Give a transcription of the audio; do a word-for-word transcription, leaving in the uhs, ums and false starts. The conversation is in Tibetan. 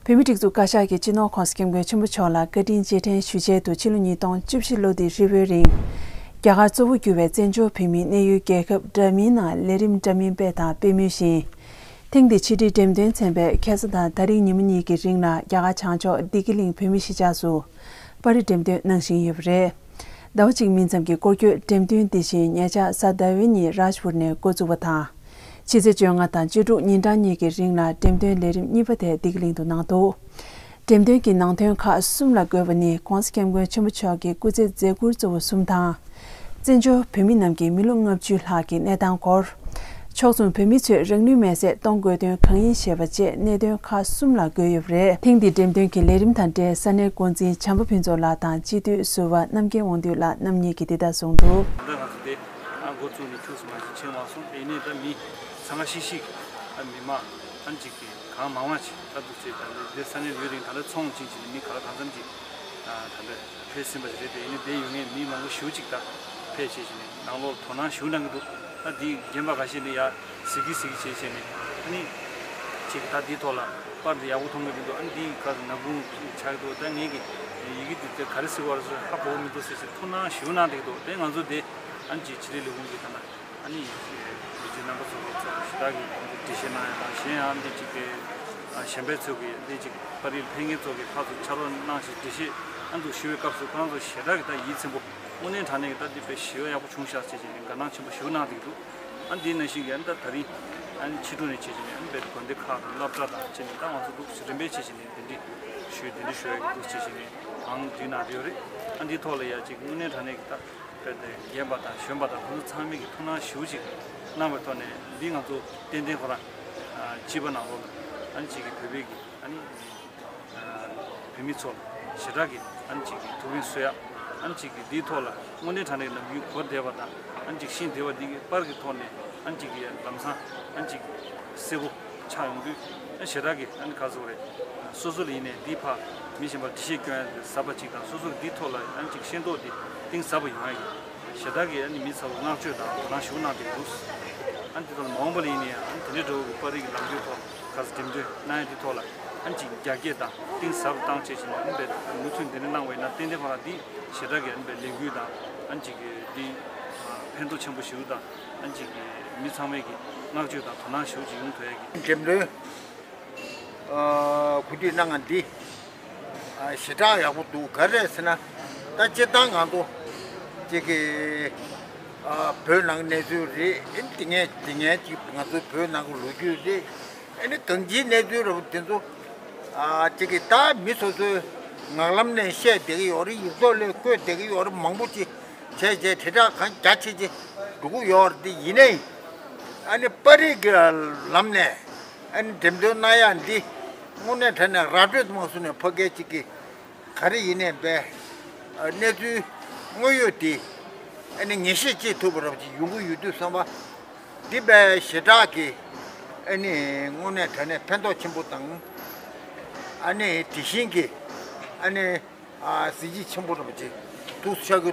བོད་མིའི་སྒྲིག་འཛུགས་བཀའ་ཤག་གིས་སྤྱི་ནོར་༧གོང་ས་༧སྐྱབས་མགོན་ཆེན་པོ་མཆོག་ལ་བཀའ་དྲིན་རྗེས་དྲན་ཞུ་ཆེད་དུ་ཕྱི་ལོ་ཉིས་སྟོང་བཅུ་བཞི་ལོ་འདིའི་ཧྲིལ་བོའི་རིང་། རྒྱ་གར་གཙོ་བོ་གྱུར་བའི་བཙན་བྱོལ་བོད་མིའི་གནས་ཡུལ་རྒྱལ་ཁབ་འདྲ་མིན་ནང་ལས་རིམ་འདྲ་མིན་སྤེལ་དང་སྤེལ་མུས་བཞིན། ཐེངས་འདིའི་ཕྱི་དྲིལ་འགྲེམས་སྟོན་ཚན་པས་ཁ་སང་དང་ད་རིང་ཉིན་མོ་གཉིས་ཀྱི་རིང་ལ་རྒྱ་གར་བྱང་ཕྱོགས་བདེ་སྐྱིད་གླིང་བོད་མིའི་གཞིས་ཆགས་སུ་པར་རིས་འགྲེམས་སྟོན་གནང་བཞིན་ཡོད་པ་རེད། ཟླ་བ་གཅིག་མིན་ཙམ་གྱི་སྐོར་སྐྱོད་འགྲེམས་སྟོན་འདི་བཞིན་ཉེ་ཆར་གཟའ་ཟླ་བའི་ཉིན་རཱཇ་པུར་ནས་འགོ་བཙུགས་པ་དང་། ཕྱི་ཚེས་བཅོ་ལྔ་དང་བཅུ་དྲུག་ཉིན་གྲངས་གཉིས་ཀྱི་རིང་ལ་འགྲེམས་སྟོན་ལས་རིམ་གཉིས་པ་དེ་བདེ་སྐྱིད་གླིང་དུ་གནང་འདུག་འགྲེམས་སྟོན་གྱི་ནང་དོན་ཁག་གསུམ་ལ་བགོས་པ་ནི་༧གོང་ས་༧སྐྱབས་མགོན་ཆེན་པོ་མཆོག་གི་སྐུ་ཚེ་མཛད་ཁུར་གཙོ་བོ་གསུམ་དང་། བཙན་བྱོལ་བོད་མི་རྣམས་ཀྱི་མི་ལོ་ལྔ་བཅུ་ལྷག་གི་གནས་སྟངས་སྐོར། ཕྱོགས་མཚུངས་བོད་མི་ཚོས་རང་ནུས་མེད་སའི་གཏོང་དགོས་དོན་གང་ཡིན་ཞེས་པ་བཅས་གནད་དོན་ཁག་གསུམ་ལ་བགོས་ཡོད་པ་རེད། ཐེངས་འདིའི་འགྲེམས་སྟོན་གྱི་ལས་རིམ་དང་འབྲེལ་ས་གནས་འགོ་འཛིན་བྱམས་པ་ཕུན་ཚོགས་ལགས་དང་སྤྱི་འཐུས་ཟུར་པ་རྣམ་རྒྱལ་དབང་འདུས་ལགས་རྣམ་གཉིས་ཀྱིས་འདི་ལྟར་གསུངས་འདུག་ད་ལྟ་ང་ཚོ་དེ་འགོ་བཙུགས་ནས་ཁྱུག་ཙམ་མ་ཞིག་ཕྱིན་མ་སོང་། དེ་ནས་ད་མི་འཚང་ཁ་ཤིག་ཤིག་ཨ་མི་མང་ཨ་ཅིག་གིས་གང་མང་མང་ཞིག་ད་འདུག་ཅེས་ད་འདི་ས་གནས་ཡུན་རིང་ད་ལྟ་ཚོང་ཅིག་བྱས་ནས་མི་ག་ལ་གང་འཚམ་ཅིག་ད་ལྟ་ཕེབས་ཟིན་པ་ཞིག་རེད། དེ་ཡིན་ནའི་དེ་ཡོད་ངེས་མི་མང་པོ་ཞེ་ཅིག་ད་ཕེབས་བྱས་བྱས་ནས་ནང་ལོགས་དོ་སྣང་ཞེ་གནང་གི་འདུག་ད་འདི་རྒན་པ་འགའ་ཤས་ནི་ཡ་ཟིག་གི་ཟིག་གི་བྱས་བྱས་ནས་ཨ་ནི་ཅིག་ད་འདིའི་ཐོག་ལ་པར་འདི་ཡག་པོ་མཐོང་གི་མི་འདུག་ཨ་ནི་འདི་ག་ཟེར་ན་ཁུངས་ཆགས་འདུག་ད་ངེད་ཀྱི་ཡི་གེ་འདི་ཚོ་ག་རེ་ཟེར་བ་རེད་ཟེར་ཧ་གོ་གི་མི་འདུག་ཟེར་ཟེར་དོ་སྣང་ཞེ་གནང་བསྡད་ཀྱི་འདུག་དེ་ང་ཚོ་དེ་ཨ་ནི་ཅིག་ཕྱི་དྲིལ་ལས་ཁུངས་ཀྱི་ད་ལྟ་ཨ་ནི་ཡི་གེ་རྣམ་པ་ཚོ་གི་ཚོ་ཞེ་དྲག་གི་འགྲེལ་བཤད་གནང་ཡ་དང་གཞན་ཡང་འདི་ཅིག་གི་གཞན་པའི་ཚོ་གི་འདི་ཅིག་པར་རིས་ཕེབས་མཁན་ཚོ་གི་ཕར་ཚུར་ཕྱག་རོགས་གནང་ཞེས་འགྲེལ་བཤད་ཨ་འདུག་ཞུ་བའི་སྐབས་སུ་ཁོ་རང་ཚོ་ཞེ་དྲག་གི་ད་ཡིད་ཚིམ་པོ་དངོས་གནས་དྲང་གནས་ཀྱི་ད་འདི་དཔེ་ཞེ་པོ་ཡག་པོ་བྱུང་ཤག་ཅེས་བྱས་ནས་དགའ་སྣང་ཆེན་པོ་ཞེ་པོ་གནང་བསྡད་ཀྱི་འདུག་ཨ་འདི་ནང་བཞིན་གྱི་ཨ་ནི་ད་ད་རིང་ཨ་ནི་ཕྱི་དྲོ་ནས་བྱས་བྱས་ནས་ཨ་ནི་དཔེ་དགོན་སྡེ་ཁག་དང་སློབ་གྲྭ་དང་བྱས་ནས་ད་ང་ཚོ་འདུག་རིམ་པས་བྱས་བྱས་ནས་གདན་འདྲེན་ཞུས་གདན་འདྲེན་ཞུ་ཡ་གི་འདུག་བྱས་བྱས་ནས་གང་བསྒྲིགས་གནང་བསྡད་ཡོད་རེད། ཨ་འདིའི་ཐོག་ལ་ཡ་གཅིག་དངོས་གནས་དྲང་གནས་ཀྱི་ད་དཔེ་དེ་རྒན་པ་དང་གཞོན་པ་དང་ཁོང་ཚོ་ཚང་མས་ཀྱི་ཐུགས་སྣང་ཞེ་པོ་ཅིག་གནང་བའི་ཐོག་ནས་འདི་ང་ཚོ་ཏན་ཏན་ཁོ་རང་ཨ་སྤྱི་པ་ནང་ལོགས་ལ་ཨ་ནི་གཅིག་གི་བོད་པའི་གི་ཨ་ནི་བོད་མི་ཚོ་ཞེ་དྲག་གི་ཨ་ནི་གཅིག་གི་ཐུགས་ཕན་གསོས་ཡ། ཨ་ནི་གཅིག་གི་འདིའི་ཐོག་ལ་དངོས་གནས་དྲང་གནས་ནམ་རྒྱུན་གོ་བདེ་བ་དང་ཨ་ནི་གཅིག་ཤེས་བདེ་བ་འདི་གི་པར་གྱི་ཐོག་ནས་ཨ་ནི་གཅིག་གི་ལམ་སང་ཨ་ནི་གཅིག་གསལ་པོ་ཆགས་ཡོང་དུས་ཨ་ཞེ་དྲག་གི་ཨ་ནི་ག་ཟེར་དགོས་རེད། སོ་སོ་ལ་ཡིན་ནའི་འདི་ཕ་མི་གཞན་པར་འགྲེལ་བཤད་སྐྱོན་ཡ་དེ་ཟབ་པ་གཅིག་དང་སོ་སོ་གི་འདིའི་ཐོག་ལ་ཨ་ནི་གཅིག་ཤེས་རྟོགས་དེ་གཏིང་ཟབ་པ་ཡོང་ཡ་གི་ཞེ་དྲག་གི་ཨ་ནི་མི་ཚོར་བསྔགས་བརྗོད་དང་དོ་སྣང་ཞེ་པོ་གནང་བསྡད་འདུག་ཨ་ནི་དེ་ཚོ་ལ་མ་འོངས་པ་ལ་ཡིན་ནའི་ཨ་ནི་དེ་འདྲའི་འགྲོ་བའི་པར་རིས་ཀྱི་ལམ་སྟོན་ཐོག་ག་ཚོད་འགྲེམས་སྟོན་གནང་ཡ་དེ་ཐོག་ལ་ཨ་ནི་གཅིག་རྒྱ་སྐྱེད་དང་གཏིང་ཟབ་ཏུ་བཏང་བྱས་བྱས་ནས་ཨ་ནི་དཔེ་མུ་མཐུད་འདི་འདྲ་གནང་བ་ཡིན་ན་ཏན་ཏན་ཁོ་རང་འདི་ཞེ་དྲག་གི་ཨ་ནི་དཔེ་ལས་འགུལ་དང་ཨ་ནི་གཅིག་གི་འདི་ཕན་ཐོགས་ཆེན་པོ་ཞེ་པོ་དང་ཨ་ནི་གཅིག་གི་མི་ཚང་མས་ཀྱི་བསྔགས་བརྗོད་དང་དོ་སྣང་ཞེ་པོ་ཅིག་ཡོང་ཐུབ་ཡ་གི་འགྲེམས་སྟོན། ཨ་གོ་སྒྲིག་གནང་ང་འདི་ཨ་ཞེ་དྲག་ཡག་པོ་འདུག་ག་རེ་རེད་ཟེར་ན། ད་སྤྱིར་བཏང་ང་ཚོ་གཅིག་གི་ཨ་བོད་ནང་གནས་ཚུལ་རེད། ཨ་ནི་དེ་སྔའི་དེ་སྔའི་གཅིག་ང་ཚོ་བོད་ནང་གི་ལོ་རྒྱུས་རེད། ཨ་ནི་གང་ཅིའི་གནས་ཚུལ་རེད་པ་དེ་ཚོ་ཨ་གཅིག་གི་ད་མི་སོ་སོའི་ངག་ལམ་ནས་བཤད་བསྡད་ཀྱི་ཡོད་རེད། ཡིག་ཐོག་ལ་བཀོད་བསྡད་ཀྱི་ཡོད་རེད། མང་པོ་ཅིག་བྱས་བྱས་དྲིལ་བསྒྲགས་གང་རྒྱ་ཆེ་ཆེ་འགྲོ་གི་ཡོད་རེད། དེ་ཡིན་ནའི་ཨ་ནི་པར་རིས་ཀྱི་ལམ་ནས་ཨ་ནི་འགྲེམས་སྟོན་གནང་ཡ་འདི་དངོས་གནས་དྲང་གནས་ར་སྤྲོད་དུ་མ་སོང་ནས་ཕ་གའི་གཅིག་གི་ག་རེ་ཡིན་ནའི་བས་གནས་ཚུལ་དངོས་ཡོད་དེ་ཨ་ནི་ངེས་ཤེས་སྐྱེ་ཐུབ་པ་རབ་ཅིག་ཡོང་གི་ཡོད་དུས་བསམ་པ་འདི་བས་ཞེ་དྲག་གི་ཨ་ནི་དངོས་གནས་དྲང་གནས་ཕན་ཐོགས་ཆེན་པོ་དང་ཨ་ནི་དེ་བཞིན་གྱི་ཨ་ནི་གཟི་བརྗིད་ཆེན་པོ་རབ་ཅིག་ཏུ་ཆགས་ཀྱི།